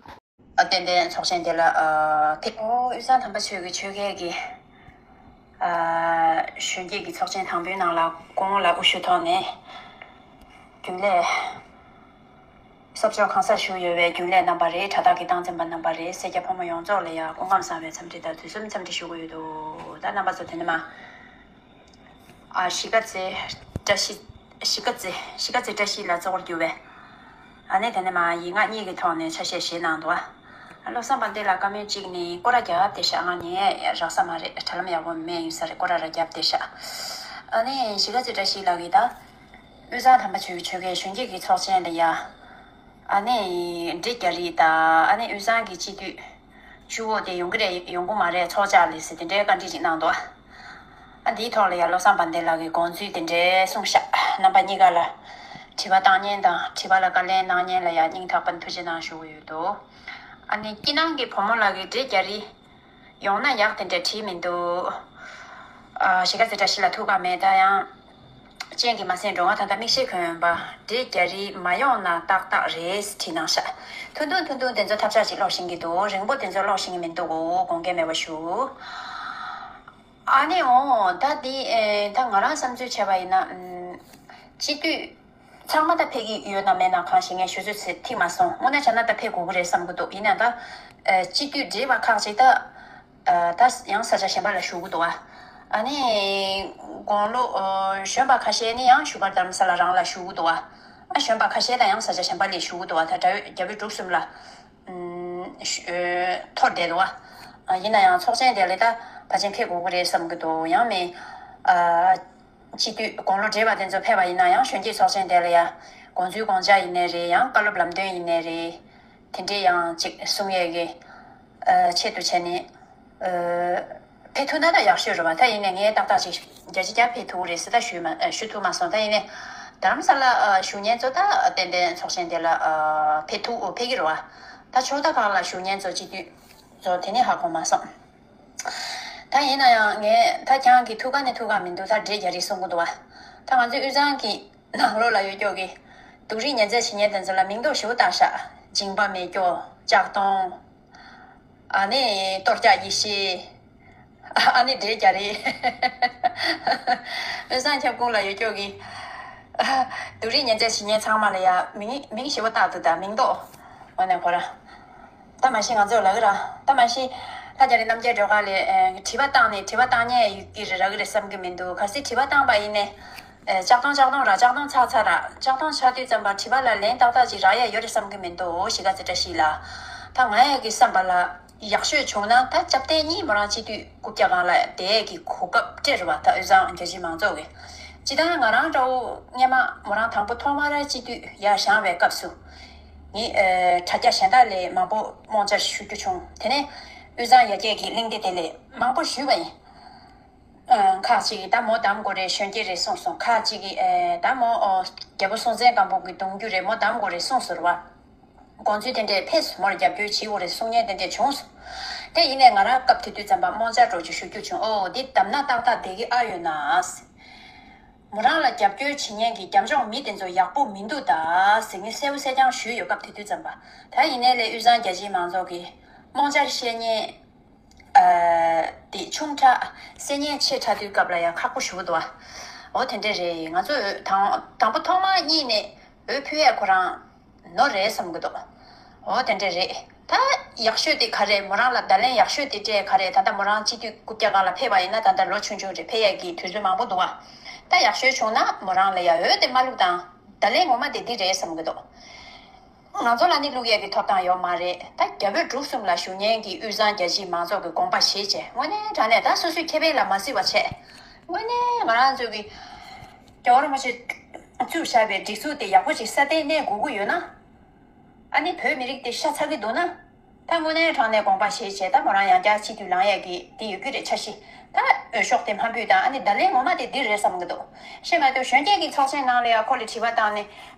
ཏན་ཏན་ཚོགས་ཆེན་དེ་ལ་ཨ་ཐེ་ཨོ་དབུས་གཙང་དམ་པ་ཆོས་ཀྱི་ཆོལ་ཁའི་གི་ཨ་གཞོན་སྐྱེས་ཀྱི་ཚོགས་ཆེན་དང་པོའི་ནང་ལ་སྐུ་ངོ་ལ་དབུ་བཞུགས་ཐོག་ནས་རྒྱུན་ལས། ས་ཕྱོགས་གང་སར་བཞུགས་ཡོད་པའི་རྒྱུན་ལས་རྣམ་པ་རེད། དྲ་ཐག་གི་སྟངས་འཛིན་པ་རྣམ་པ་རེད། སེར་སྐྱ་ཕོ་མོ་ཡོངས་རྫོགས་ལ་ཡང་སྐུ་ཁམས་བཟང་བའི་འཚམས་འདྲི་དང་དུས་གསུམ་འཚམས་འདྲི་ཞུ་གི་ཡོད་དོ། ད་རྣམ་པ་ཚོ་དེ་ནས་མ་ཨ་གཞིས་ཀ་རྩེ་བཀྲ་ཤིས། གཞིས་ཀ་རྩེ། གཞིས་ཀ་རྩེ་བཀྲ་ཤིས་ལ་གཙོ་བོར་གྱུར་པའི་ཨ་ནི་དེ་ནས་མ་ཡིག་ངག་གཉིས་ཀྱི་ཐོག་ནས་ཆ་ཤས་བཞེས་གནང་འདུག་ཨ། བློ་བཟང་དཔལ་ལྡན་ལགས་བཀའ་མོལ་གཅིག་ནི་སྐོར་ར་བརྒྱབ་བསྡད་ཤག། ང་ངས་རག་ས་མ་རེད། དྲ་ལམ་ཡག་པོ་མེད་ཡིན་ས་རེད། སྐོར་ར་ར་བརྒྱབ་བསྡད་ཤག། ཨ་ནི་གཞིས་ཀ་རྩེ་བཀྲ་ཤིས་ལགས་ཀྱིས་ད། དབུས་གཙང་དམ་པ་ཆོས་ཀྱི་ཆོལ་ཁའི་གཞོན་སྐྱེས་ཀྱི་ཚོགས་ཆེན་ལ་ཡ། ཨ་ནི་འདྲེ་རྒྱ་རི་དང་ཨ་ནི་དབུས་གཙང་གི་སྤྱི་འཐུས་ཞུ་འོ་དེ་ཡོང་གི་རེད་ཡོང་གི་མ་རེད་ཚོགས་བཅར་ལས་ཟེར་དེ་འདྲའི་བཀའ་འདྲི་ཅིག་གནང་འདུག་ཨ་འདིའི་ཐོག་ལ་ཡ་བློ་བཟང་དཔལ་ལྡན་ལགས་ཀྱིས་དགོངས་ཚུལ་དེ་འདྲའི་གསུངས་ཤག་རྣམ་པ་གཉིས་ཀ་ལ་དྲི་བ་བཏང་མཁན་དང་དྲི་བ་ལ་བཀའ་ལན་གནང་མཁན་ལ་ཡ་སྙིང་ཐག་པ་ནས་ཐུགས་རྗེ་གནང་ཞུ་གི་ཡོད་འདུག་ཨ་ནི་སྐྱིད་སྣང་གི་བུ་མོ་ལགས་ཀྱིས་འདྲེ་རྒྱ་རི། ཡོང་ན་ཡག་དེ་འདྲ་བྲིས་མི་འདུག་ཨ་གཞིས་ཀ་རྩེ་བཀྲ་ཤིས་ལ་ཐུག་ག་མེད་ད་ཡང་། སྤྱན་གྱིས་མ་གཟིགས་འགྲོ་ང་ད་ལྟ་མིག་ཤེལ་གྱོན་ཡོད་པ། འདྲེ་རྒྱ་རི་མ་ཡོང་ན་ཏག་ཏག་རེད་བྲིས་གནང་ཤག་ཐུང་ཐུང་ཐུང་ཐུང་དེ་ཚོ་ཐབས་ཆག་ཅིག་ཀློག་ཤེས་ཀྱི་འདུག་རིང་པོ་དེ་ཚོ་ཀློག་ཤེས་ཀྱི་མི་འདུག་གོ་དགོངས་འགལ་མེད་པ་ཞུ། ཨ་ནི་འོ་ད་འདི་ཨེ་ད་ང་རང་བསམ་ཚུལ་བྱས་པ་ཡིན་ན་ཨམ་སྤྱི་འཐུས། ཚང་མ་ད་ཕེབས་ཀྱི་ཡོད་ན་མེད་ན་གང་ཞིག་ངས་ཞུ་ཚོད་ཚེ་ཐིག་མ་སོང་དངོས་གནས་བྱས་ན་ད་ཕེབས་དགོས་ཀྱི་རེད་བསམ་གྱི་འདུག་ཡིན་ན་ད་ཨ་སྤྱི་འཐུས་བགྲེས་པ་ཁག་ཅིག་ད་ཨ་ད་ཡང་ས་ཆ་གཞན་པ་ལ་བཞུགས་ཀྱི་འདུག་ཨ། ཨ་ནི་དགུང་ལོ་ཨ་གཞོན་པ་ཁ་ཤས་ནི་ཡང་བཞུགས་སྒར་རྡ་རམ་ས་ལ་རང་ལ་བཞུགས་ཀྱི་འདུག་ཨ། ཨ་གཞོན་པ་ཁ་ཤས་ད་ཡང་ས་ཆ་གཞན་པ་ལ་བཞུགས་ཀྱི་འདུག་ཨ་ད་དགྲ་བོས་རྒྱ་བོད་འབྲུག་གསུམ་ལ་ཨ་ཐོར་བསྡད་འདུག་ཨ། ཡིན་ན་ཡང་ཚོགས་ཆེན་དེ་ལ་ད་ཕལ་ཆེར་ཕེབས་དགོས་ཀྱི་རེད་བསམ་གྱི་འདུག་ཡང་མིན་ཨ། སྤྱི་འཐུས་དགུང་ལོ་བགྲེས་པ་དེ་ཚོ་ཕེབས་པ་ཡིན་ན་ཡང་གཞོན་སྐྱེས་ཚོགས་ཆེན་དེ་ལ་ཡང་དགོངས་ཚུལ་དགོངས་འཆར་ཡིན་ནའི་རེད་ཡང་བཀའ་སློབ་ལམ་སྟོན་ཡིན་ནའི་རེད། དེ་འདྲའི་ཡང་ཅིག་གསུང་ཡས་ཀྱི་ཨ་ཆེད་དུ་བྱས་ནས་ཨ་ཕེབས་ཐུབ་ན་ད་ཡག་ཤོས་རེད་བ། ད་ཡིན་ནའི་ངས་ཏག་ཏག་ཅིག་བརྒྱ་ཆ་བརྒྱ་ཕེབས་ཐུབ་ཀྱི་རེད་ཟེར་ད་ཞུས་མ་ཨ་ཞུ་ཐུབ་མ་སོང་། ད་ཡིན་ནའི་རྡ་རམ་ས་ལ་ཨ་བཞུགས་མཁན་ཚོ་ད་ཏན་ཏན་ཚོགས་ཆེན་དེ་ལ་ཨ་ཕེབས་ཐུབ་ཨོ་ཕེབས་ཀྱི་རེད་བ། ད་ཕྱོགས་མཐའ་ཁག་ལ་བཞུགས་མཁན་ཚོ་སྤྱི་འཐུས་ཚོ་དེ་ནས་ཧ་གོ་མ་སོང་། ད་ཡིན་ན་ཡང་ངས་ད་ཁྱེད་རང་གི་ཐུགས་ཁ་ནས་ཐུགས་ཁ་མི་འདུག་ད་འདྲེ་རྒྱ་རི་གསུང་གི་འདུག་བ། ད་ང་ཚོའི་དབུས་གཙང་གི་ནང་ལོགས་ལ་ཡོད་ཀྱོག་གི་སྡུག་རུས་ཉེན་ཚད་བྱེད་མཁན་དེ་ཚོ་ལ་མིང་འདོགས་ཞེ་པོ་བཏགས་ཤག་སྦྱིན་པ་མེད་ཀྱོག་ལྕགས་གདོང་། ཨ་ནི་གཏོར་རྒྱག་ཡེ་ཤེས། ཨ་ནི་འདྲེ་རྒྱ་རི། དབུས་གཙང་ཁྱབ་ཁོངས་ལ་ཡོད་ཀྱོག་གི་སྡུག་རུས་ཉེན་ཚད་བྱེད་མཁན་ཚང་མ་ལ་ཡ་མིང་མིང་ཞེ་པོ་བཏགས་འདུག་ད་མིང་འདོགས་འོ་ནས་ཁོ་ར། ད་མ་གཞི་ང་ཚོ་ལ་གི་ར། ད་མ་གཞི་ལྷ་རྒྱ་རི་རྣམ་རྒྱལ་སྒྲོལ་དཀར་ལས་ཨེ་དྲི་བ་བཏང་ནས་དྲི་བ་བཏང་མཁན་ཡོད་ཀྱི་རེད་རག་གི་རེད་བསམ་གི་མི་འདུག་གལ་སྲིད་དྲི་བ་བཏང་པ་ཡིན་ནས་ཨེ་ལྕགས་གདོང་ལྕགས་གདོང་ར་ལྕགས་གདོང་ཚ་ཚ་ར་ལྕགས་གདོང་ཆགས་དུས་ཙམ་པ་དྲི་བ་ལ་ལན་ཏག་ཏག་ཅིག་རག་ཡ་ཡོད་རེད་བསམ་གི་མི་འདུག་གཞིས་ཀ་རྩེ་བཀྲ་ཤིས་ལགས། ད་ང་ཡ་གི་བསམ་པ་ལ་ཡག་ཤོས་བྱུང་ན་ད་སྐྱབས་གཏན་གཉིས་མོ་རང་སྤྱི་འཐུས་རྐུབ་བཀྱག་སྒང་ལ་བསྡད་ཀྱི་གོ་སྐབས་སྤྲད་རེད་བ། ད་དབུས་གཙང་རྒྱ་ཆེའི་མང་ཚོགས་ཀྱི་སྤྱི་བཏང་ང་རང་འདྲ་བོ་སྔས་མ་མོ་རང་དང་པོ་ཐོག་མར་སྤྱི་འཐུས་ཡར་བཞེངས་པའི་སྐབས་སུ། ངས་ཨ་དྲ་རྒྱ་གཞན་དག་ལས་མང་པོ་རྨོངས་འཆར་ཞུ་རྒྱུ་བྱུང་། དེ་ནས་དབུས་གཙང་ཡར་རྒྱས་ཀྱི་གླེང་སྟེགས་དེ་ལས་མང་པོ་ཞུས་པ་ཡིན། ཨ་ཁག་ཅིག་གིས་ད་མོ་གདམ་དགོས་རེད་གཞོན་སྐྱེས་རེད་གསུངས་སོང་། ཁག་ཅིག་གིས་ཨ་ད་མོ་ཨོ་རྒྱལ་པོ་སྲོང་བཙན་སྒམ་པོ་གི་གདུང་རྒྱུད་རེད་མོ་གདམ་དགོས་རེད་གསུངས་སོང་རེད་བ། དགོངས་ཚུལ་དེ་འདྲས་ཕེབས་སོང་། མོར་རྒྱབ་སྐྱོར་བྱེད་དགོས་རེད་གསུང་མཁན་དེ་འདྲས་བྱུང་སོང་། དེ་ཡིན་ནའི་ང་རང་སྐབས་དེ་དུས་ཙམ་པ་རྨོངས་འཆར་འདྲ་བོ་ཅིག་ཞུ་རྒྱུ་བྱུང་། ཨོ་འདི་གདམ་ན་ཏག་ཏག་བསྡད་ཀྱི་ཨ་ཡོད་ན། མོ་རང་ལ་རྒྱབ་སྐྱོར་བྱེད་མཁན་གྱི་རྒྱབ་ལྗོངས་མི་དེ་ཚོ་ཡག་པོ་མི་འདུག་ད་ཟེར་ངས་གསལ་པོ་གསལ་རྐྱང་ཞུས་ཡོད། སྐབས་དེ་དུས་ཙམ་པ། ད་ཡིན་ནའི་ལས་དབུས་གཙང་རྒྱ་ཆེའི་མང་ཚོགས་ཀྱི་རྨོངས་འཆར་བཤད་མཁན་ཨ་དེ་ཆུང་དྲགས་སེམས་ཉེན་ཆེ་དྲགས་དུས་སྐབས་ལ་ཡང་ཁག་པོ་ཞེ་པོ་འདུག་ཨ། འོ་དེ་འདྲས་རེད། ང་ཚོས་དང་དང་པོ་ཐོག་མ་གཉིས་ནས་འོས་ཕུལ་ཡས་ཁོ་རང་ནོར་རེད་བསམ་གི་འདུག་འོ་དེ་འདྲས་རེད། ད་ཡག་ཤོས་དེ་ག་རེད། མོ་རང་ལ་བརྡ་ལན་ཡག་ཤོས་དེ་སྤྲད་ག་རེད། ད་ལྟ་མོ་རང་སྤྱི་འཐུས་རྐུབ་བཀྱག་སྒང་ལ་ཕེབས་པ་ཡིན་ན་ད་ལྟ་ལོ་ཆུང་ཆུང་རེད། ཕེབས་ཡས་ཀྱི་དུས་ཚོད་མང་པོ་འདུག་ཨ། ད་ཡག་ཤོས་བྱུང་ན་མོ་རང་ལ་ཡ་འོས་དེ་མ་བླུགས་དང་། བརྡ་ལན་ངོ་མ་དེ་འདི་རེད་བསམ་གི་འདུག་ང་ཚོ་ལ་ནི་བླུག་ཡས་ཀྱི་ཐོབ་ཐང་ཡོད་མ་རེད། ད་རྒྱ་བོད་འབྲུག་གསུམ་ལ་བཞུགས་མཁན་གྱི་དབུས་གཙང་རྒྱ་ཆེའི་མང་ཚོགས་ཀྱི་དགོངས་པ་བཞེས་བྱས་དངོས་གནས་དྲང་གནས་ད་སོ་སོའི་ཁེ་ཕན་ལ་མ་བརྩི་བ་བྱས། དངོས་གནས་ང་རང་ཚོ་གི་རྒྱལ་བ་རིན་པོ་ཆེ་བཙུགས་བཞག་པའི་སྒྲིག་འཛུགས་དེ་ཡག་པོ་ཅིག་སྲ་བརྟན་གནས་དགོས་ཀྱི་ཡོད་ན། ཨ་ནི་བོད་མི་རིགས་དེ་ཤ་ཚ་གི་འདུག་ན། ད་དངོས་གནས་དྲང་གནས་དགོངས་པ་བཞེས་བྱས་ད་མོ་རང་ཡང་བསྐྱར་སྤྱི་འཐུས་ལངས་ཡས་ཀྱི་དེ་ཡོད་ཀྱི་རེད། འཆར་གཞི་ད་འོས་ཤོག་དེ་མ་འབུལ་དང་། ཨ་ནི་བརྡ་ལན་ངོ་མ་དེ་འདི་རེད་བསམ་གི་འདུག་བཤད་མ་ཐུབ། གཞོན་སྐྱེས་ཀྱི་ཚོགས་ཆེན་ནང་ལ་ཡང་ཁོ་ལ་དྲི་བ་བཏང་ནས།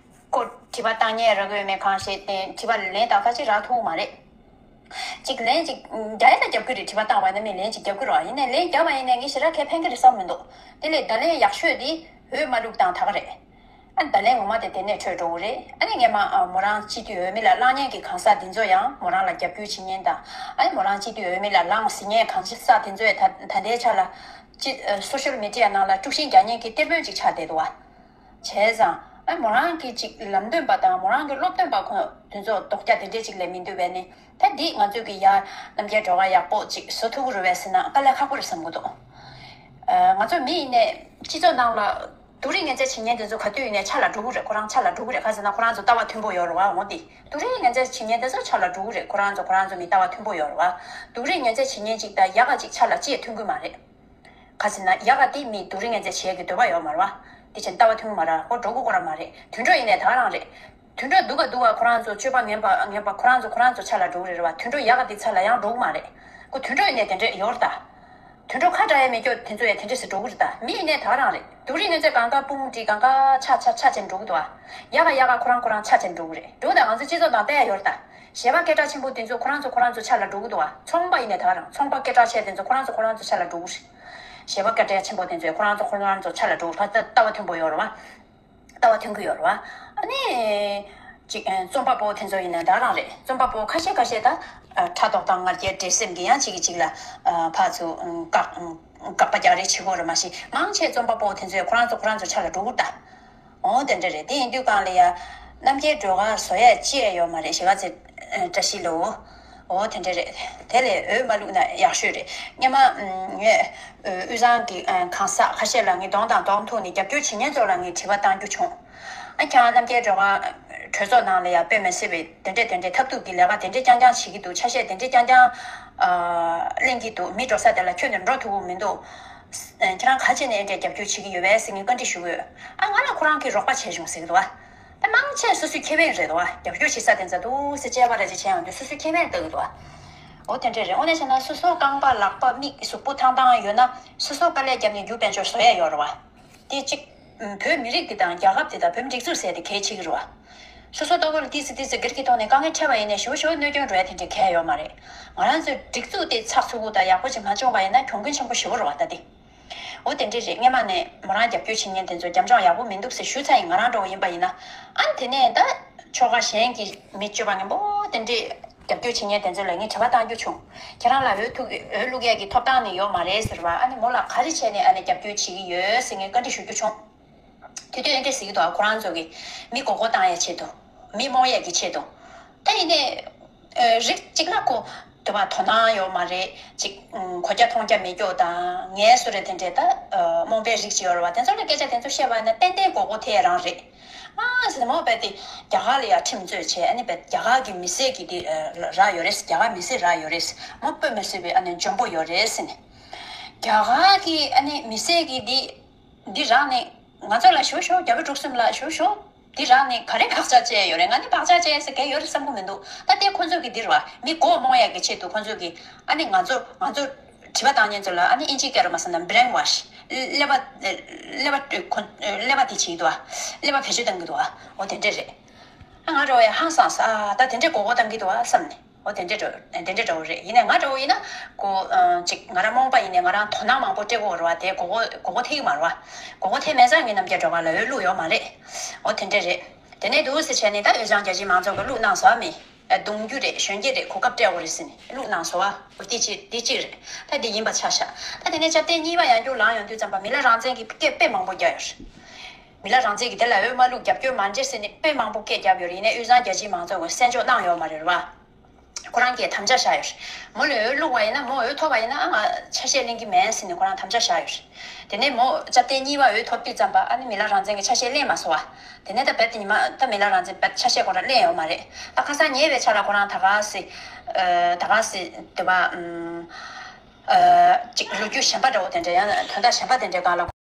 ཁོ་དྲི་བ་བཏང་མཁན་རག་གི་ཡོད་མེད་གང་ཤེས་ཏེ་དྲི་བ་ལན་ཏག་ཏག་ཅིག་རག་ཐུབ་མ་རེད། ཅིག་ལན་ཅིག་རྒྱག་ཡ་ད་རྒྱབ་ཀྱི་རེད། དྲི་བ་བཏང་བ་ན་མི་ལན་ཅིག་རྒྱབ་ཀྱི་རེད། ཡིན་ནའི་ལན་རྒྱབ་པ་ཡིན་ནའི་ངས་ཞེ་དྲག་ཁེ་ཕན་གྱི་རེད་བསམ་མི་འདུག་དེ་ལས་བརྡ་ལན་ཡག་ཤོས་དེ་འོས་མ་བླུགས་དང་ད་ག་རེད། ཨ་བརྡ་ལན་ངོ་མ་དེ་དེ་ནས་འཕྲོད་འགྲོ་གི་རེད། ཨ་ནི་ངས་མ་ཨ་མོ་རང་སྤྱི་འཐུས་འོས་མི་ལ་བླངས་མཁན་གྱི་གང་ཟག་འདི་ཚོ་ཡང་མོ་རང་ལ་རྒྱབ་སྐྱོར་བྱེད་མཁན་དང་། ཨ་ནི་མོ་རང་སྤྱི་འཐུས་འོས་མི་ལ་ལངས་ཟེར་མཁན་གང་ཟག་དེ་ཚོས་ད་ད་ལྟའི་ཆ་ལ་སྤྱི་ཨ་སོ་ཤལ་མི་ཌི་ཡ་ནང་ལ་དཀྲུག་ཤིང་རྒྱག་མཁན་གྱི་གཏེར་དཔོན་ཅིག་ཆགས་བསྡད་འདུག་བ། བྱས་ཙང་ཨ་མོ་རང་གི་ཅིག་ལམ་སྟོན་པ་དང་མོ་རང་གི་སློབ་སྟོན་པ་ཁོང་དེ་ཚོ་རྡོག་རྒྱག་དེ་འདྲས་ཅིག་ལས་མི་འདུག་པས་ནི། ད་འདི་ང་ཚོས་ཀྱི་ཡ་རྣམ་རྒྱལ་སྒྲོལ་དཀར་ཡག་པོ་ཅིག་བཟོ་ཐུབ་ཀྱི་རེད་པས་ཟེར་ན་དཀའ་ལས་ཁག་པོ་རེད་བསམ་གྱི་འདུག་ཨ་ང་ཚོ་མི་ཡིན་ནའི་སྤྱི་ཚོགས་ནང་ལ་སྡུག་རུས་ངན་ཚད་བྱེད་མཁན་དེ་ཚོ་ག་དུས་ཡིན་ནའི་ཆ་ལ་འགྲོ་གི་རེད། ཁོ་རང་ཆ་ལ་འགྲོ་གི་རེད། ག་ཟེར་ན་ཁོ་རང་ཚོ་ལྟ་བ་མཐུན་པོ་ཡོད་རེད་བ། འོ་འདི་སྡུག་རུས་ངན་ཚད་བྱེད་མཁན་དེ་ཚོ་ཆ་ལ་འགྲོ་གི་རེད། ཁོ་རང་ཚོ་ཁོ་རང་ཚོ་མི་ལྟ་བ་མཐུན་པོ་ཡོད་རེད་བ། སྡུག་རུས་ངན་ཚད་བྱེད་མཁན་ཅིག་དང་ཡག་ག་ཅིག་ཆ་ལ་ཅིག་མཐུན་གི་མ་རེད། ག་ཟེར་ན་ཡག་ག་དེ་མི་སྡུག་རུས་ངན་ཚད་བྱེད་ཀྱི་འདོད་པ་ཡོད་མ་རེད་བ། དེ་བྱས་ལྟ་བ་མཐུན་མ་ར་ཁོ་འགྲོ་གི་ཁོ་ར་མ་རེད། དུད་འགྲོ་ཡིན་ནའི་ད་རང་རེད། དུད་འགྲོ་སྡུག་ག་སྡུག་ག་ཁོ་རང་ཚོ་སྤྱོད་པ་ངན་པ་ངན་པ་ཁོ་རང་ཚོ་ཁོ་རང་ཚོ་ཆ་ལ་འགྲོ་གི་རེད་ར་བ། དུད་འགྲོ་ཡག་ག་དེ་ཆ་ལ་ཡང་འགྲོ་གི་མ་རེད། ཁོ་དུད་འགྲོ་ཡིན་ནའི་དེ་འདྲས་ཡོད་རེད་ད། དུད་འགྲོ་ཁ་བྲལ་ཡ་མེད་ཀྱོག་དེ་ཚོ་ཡ་དེ་འདྲས་སུ་འགྲོ་གི་རེད་ད། མི་ཡིན་ནའི་ད་རང་རེད། སྡུག་རུས་ངན་ཚོས་གང་ག་དཔུང་སྒྲིག་གང་ག་ཆ་ཆ་ཆ་ཆེན་འགྲོ་གི་འདུག་ཨ། ཡག་ག་ཡག་ག་ཁོ་རང་ཁོ་རང་ཆ་ཆེན་འགྲོ་གི་རེད། འགྲོ་ད་ང་ཚོ་སྤྱི་ཚོགས་དང་བལྟ་ཡ་ཡོད་རེད་ད། གཞས་པ་སྐད་གྲགས་ཆེན་པོ་དེ་ཚོ་ཁོ་རང་ཚོ་ཁོ་རང་ཚོ་ཆ་ལ་འགྲོ་གི་འདུག་ཨ། ཚོང་པ་ཡིན་ནའི་ད་རང་ཚོང་པ་སྐད་གྲགས་ཆེ་དེ་ཚོ་ཁོ་རང་ཚོ་ཁོ་རང་ཚོ་ཆ་ལ་འགྲོ་གི་རེད། གཞས་པ་སྐད་གྲགས་ཆེན་པོ་དེ་ཚོས་ཁོ་རང་ཚོ་ཁོ་རང་ཚོ་ཆ་ལ་འགྲོ་གི་རེད། ད་ལྟ་བ་མཐུན་པོ་ཡོད་རེད་བ། ལྟ་བ་མཐུན་གྱི་ཡོད་རེད་བ། ཨ་ནི། ཅིག་རྩོམ་པ་པོ་དེ་ཚོ་ཡིན་ན་ད་རང་རེད། རྩོམ་པ་པོ་ཁ་ཤས་ཁ་ཤས་ད། ཕྲག་དོག་དང་ང་རྒྱལ་འདྲེ་སེམས་ཀྱི་ཡང་གཅིག་གིས་གཅིག་ལ་ཕར་ཚུར་བཀག་བཀག་པ་རྒྱག་རེས་བྱེད་དགོས་རེད། མ་གཞི་མང་ཆེ་རྩོམ་པ་པོ་དེ་ཚོས་ཁོ་རང་ཚོ་ཁོ་རང་ཚོ་ཆ་ལ་འགྲོ་གི་ད། འོ་དེ་འདྲ་རེད། དེ་ཡིན་དུས་གང་ལ་ཡ། རྣམ་རྒྱལ་སྒྲོལ་དཀར་བཟོ་ཡ་ཅི་ཡ་ཡོད་མ་རེད། གཞིས་ཀ་རྩེ་བཀྲ་ཤིས་ལོ། འོ་དེ་འདྲ་རེད། དེ་ལས་འོས་མ་བླུགས་ན་ཡག་ཤོས་རེད། སྔོན་མ་ངས་དབུས་གཙང་གི་གང་ཟག་ཁ་ཤས་ལ་ངས་གདོང་དང་གདོང་ཐུག་ནས་རྒྱབ་སྐྱོར་བྱེད་མཁན་ཚོ་ལ་ངས་དྲི་བ་བཏང་རྒྱུ་བྱུང་། ཨ་ཁྱང་རྣམ་རྒྱལ་སྒྲོལ་དཀར་གྲོས་ཚོགས་ནང་ལ་ཡ་དཔེ་མི་སྲིད་པའི་དེ་འདྲས་དེ་འདྲས་ཐབས་སྡུག་གི་ལས་ཀ་དེ་འདྲས་རྐྱང་རྐྱང་བྱེད་ཀྱི་འདུག་ཆ་ཤས་དེ་འདྲས་རྐྱང་རྐྱང་ཨ་ལེན་གྱི་འདུག་མི་འགྲོ་ས་དེ་ལ་ཁྱོད་ནས་འགྲོ་ཐུབ་ཀྱི་མི་འདུག་ཁྱེད་རང་ག་བྱས་ནས་འདྲས་རྒྱབ་སྐྱོར་བྱེད་ཀྱི་ཡོད་པས་ཟེར་ངས་བཀའ་འདྲི་ཞུ་གི་ཡོད། ཨ་ང་ལ་ཁོ་རང་གིས་རོགས་པ་བྱས་བྱུང་ཟེར་གྱི་འདུག་ཨ། ད་མང་ཆེ་སོ་སོའི་ཁེ་ཕན་རེད་འདུག་ཨ། རྒྱབ་སྐྱོར་བྱེད་ས་དེ་ཚོ་འདུག་སེ་དཔྱད་པ་ར་ཅིག་བྱས་ཡོང་དུས་སོ་སོའི་ཁེ་ཕན་ལྟ་གི་འདུག་ཨ། འོ་དེ་འདྲས་རེད། དངོས་གནས་བྱས་ན་སོ་སོ་རྐང་པ་ལག་པ་མིག་གཟུགས་པོ་ཐང་ཐང་ཡོད་ན་སོ་སོ་དཀའ་ལས་བརྒྱབ་ནས་རྒྱུ་དཔལ་འབྱོར་བཟོ་ཡ་ཡོད་རེད་བ། དེ་གཅིག་བོད་མི་རིགས་འདི་དང་རྒྱལ་ཁབ་འདི་དང་བོད་མི་སྒྲིག་འཛུགས་ཟེར་དེ་གལ་ཆེ་གི་རེད་བ། སོ་སོ་ལྟ་བུ་ལ་ཏི་སི་ཏི་སི་སྒེར་གྱི་ཐོག་ནས་དཀའ་ངལ་འཕྲད་པ་ཡིན་ནའི་ཞུ་ཞུ་གནོད་སྐྱོན་འགྲོ་ཡ་དེ་འདྲའི་གལ་ཡོད་མ་རེད། ང་རང་ཚོའི་སྒྲིག་འཛུགས་དེ་ཚགས་ཚུད་པོ་དང་ཡག་པོ་ཅིག་མ་བྱུང་པ་ཡིན་ན་གྱོང་གུན་ཆེན་པོ་ཞེ་པོ་རེད་བ་ད་དེ། འོ་དེ་འདྲ་རེད། སྔོན་མ་ནས་མོ་རང་རྒྱབ་སྐྱོར་བྱེད་མཁན་དེ་ཚོ་རྒྱབ་ལྗོངས་ཡག་པོ་མི་འདུག་ཟེར་ཞུས་ཚར་ཡིན། ང་རང་འདྲ་བོ་ཡིན་པ་ཡིན་ན། ཨ་ནི་དེ་ནས་ད་ཆོལ་ཁ་གཞན་གྱི་མི་སྤྱོད་པ་ངན་པོ་དེ་འདྲས་རྒྱབ་སྐྱོར་བྱེད་མཁན་དེ་ཚོ་ལ་ངས་དྲི་བ་བཏང་རྒྱུ་བྱུང་། ཁྱེད་རང་ལ་འོས་ཐུག་འོས་བླུག་ཡས་ཀྱི་ཐོབ་ཐང་ནི་ཡོད་མ་རེད་ཟེར་བ། ཨ་ནི་མོ་ལ་ག་རེ་བྱས་ནས་ཨ་ནི་རྒྱབ་སྐྱོར་བྱེད་ཀྱི་ཡོད་ཟེར་ངས་བཀའ་འདྲི་ཞུ་རྒྱུ་བྱུང་། དེ་དུས་ཨེ་འདྲས་ཟེར་གྱི་འདུག་ཁོ་རང་ཚོ་གིས་མི་མགོ་སྐོར་བཏང་ཡས་ཆེད་དུ། མི་རྨོངས་ཡས་ཀྱི་ཆེད་དུ། ད་ཡིན་ནའི། ཨ། རིགས་གཅིག་ལ་ཁོ། དེ་བ་དོ་སྣང་ཡོད་མ་རེད་ཅིག་ཨུམ། གོ་རྒྱ་མཐོང་རྒྱ་མེད་ཀྱོག་དང་ངལ་གསོ་རེད་དེ་འདྲས་ད། ཨ། རྨོངས་པའི་རིགས་ཅིག་ཡོད་རེད་བ། དེ་ཚོ་ལ་སྐད་ཆ་དེ་ཚོ་བཤད་པ་ཡིན་ན་ཏན་ཏན་མགོ་སྐོར་ཐེབས་རང་རེད། ཨ་ཟེར་མོ་བས་དེ་རྒྱ་གར་ལ་ཡ་ཁྲིམས་རྩོད་བྱས། ཨ་ནི་བས་རྒྱ་གར་གྱི་མི་སེར་གྱི་དེ་རག་ཡོད་རེད། རྒྱ་གར་མི་སེར་རག་ཡོད་རེད། མོ་དཔེ་མི་སྲིད་པའི་ཨ་ནི་འཇོན་པོ་ཡོད་རེད་ཟེར་ནས། རྒྱ་གར་གྱི་ཨ་ནི་མི་སེར་གྱི་དེ། འདི་རག་ནས་ང་ཚོ་ལ་ཞུ་ཞུ། རྒྱ་བལ་འབྲུག་གསུམ་ལ་ཞུ་ཞུ། འདི་རག་ནས་ག་རེ་བག་ཆགས་བཅས་ཡོད་རེད། ང་ནི་བག་ཆགས་བཅས་ཟེར་གལ་ཡོད་རེད་བསམ་གི་མི་འདུག་ད་ལྟའི་ཁོ་ཚོས་ཀྱི་འདི་རེད་བ། མི་མགོ་རྨོངས་ཡག་གི་ཆེད་དུ་ཁོ་ཚོས་ཀྱི་ཨ་ནི་ང་ཚོ་ང་ཚོ་དྲི་བ་བཏང་མཁན་ཚོ་ལ་ཨ་ནི་ཨིན་ཇིའི་སྐད་རུ་མ་བསམ་ན་brainwash། ཀླད་པ་ཀླད་པ་ཁོ་ཀླད་པ་དེ་བྱེད་ཀྱི་འདུག་བ། ཀླད་པ་བེད་སྤྱོད་བཏང་གི་འདུག་བ། འོ་དེ་འདྲས་རེད། ཨ་ང་རོ་ཡ་ཧང་སངས་ས། ད་དེ་འདྲས་མགོ་སྐོར་བཏང་གི་འདུག་བ་བསམ་ནས། འོ་དེ་འདྲས་འདྲ་དེ་འདྲས་འདྲ་བོ་རེད། ཡིན་ནའི་ང་འདྲ་བོ་ཡིན་ན་ཁོ་ཨ་ཅིག་ང་རང་རྨོངས་པ་ཡིན་ནའི་ང་རང་དོ་སྣང་མང་པོ་སྤྲད་དགོས་རེད་བ། དེ་མགོ་སྐོར་མགོ་སྐོར་ཐེབས་ཀྱི་མ་རེད་བ། མགོ་སྐོར་ཐེབས་མེད་ཙང་ངས་རྣམ་རྒྱལ་སྒྲོལ་དཀར་ལ་འོས་བླུགས་ཡོད་མ་རེད། འོ་དེ་འདྲས་རེད། དེ་ནས་འདུག་སེ་བྱས་ནས་ད་འོས་ལྗང་རྒྱ་ཆེའི་མང་ཚོགས་ཀྱིས་བླུགས་གནང་སོང་བ། མི་གདུང་རྒྱུད་རེད། གཞོན་སྐྱེས་རེད། གོ་སྐབས་སྤྲད་དགོས་རེད་ཟེར་ནས་བླུགས་གནང་སོང་བ། འོ་དེ་གཅིག་དེ་གཅིག་རེད། ད་དེ་ཡིན་པ་ཆ་བཞག་ད་དེ་ནས་ཆབ་སྟོན་གཉིས་པ་ཡང་བསྐྱར་ལངས་ཡོང་དུས་ཙམ་པ་མི་ལ་རང་བཙན་གྱི་སྐད་དཔེ་མང་པོ་རྒྱག་ཡོད་རེད། མི་ལ་རང་བཙན་གྱི་དེ་ལ་འོས་མ་བླུགས། རྒྱབ་སྐྱོར་མ་བྱེད་ཟེར་ནས་དཔེ་མང་པོ་སྐད་བརྒྱབ་ཡོད་རེད། ཡིན་ནའི་དབུས་གཙང་རྒྱ་ཆེའི་མང་ཚོགས་ཀྱིས་གསན་འཇོག་གནང་ཡོད་མ་རེད་བ། ཁོ་རང་གིས་དམ་བཅའ་བཞག་ཡོད་རེད། མོ་ལ་འོས་བླུགས་པ་ཡིན་ན་མོ་འོས་ཐོབ་པ་ཡིན་ན་ཨ་ང་ཆ་ཤས་ལེན་གྱི་མེད་ཟེར་ནས་ཁོ་རང་དམ་བཅའ་བཞག་ཡོད་རེད། དེ་ནས་མོ་སྐྱབས་བསྟན་གཉིས་པ་འོས་ཐོབ་དུས་ཙམ་པ་ཨ་ནི་མི་ལ་རང་བཙན་གྱི་ཆ་ཤས་ལེན་མ་སོང་བ། དེ་ནས་ད་རྦད་དེ་ཉི་མ་ད་མི་ལ་རང་བཙན་རྦད་ཆ་ཤས་ཁོ་རང་ལེན་ཡོད་མ་རེད། ད་ཁ་སང་ཉེ་བའི་ཆར་ལ་ཁོ་རང་ད་ག་སེ་ཨ་ད་ག་སེ་དེ་བ་ཨམ་ཨ་ཅིག་ལོ་རྒྱུས་གཞན་པ་འདྲ་བོ་དེ་འདྲ་ཡང་དོན་དག་གཞན་པ་དེ་འདྲའི་སྒང་ལ།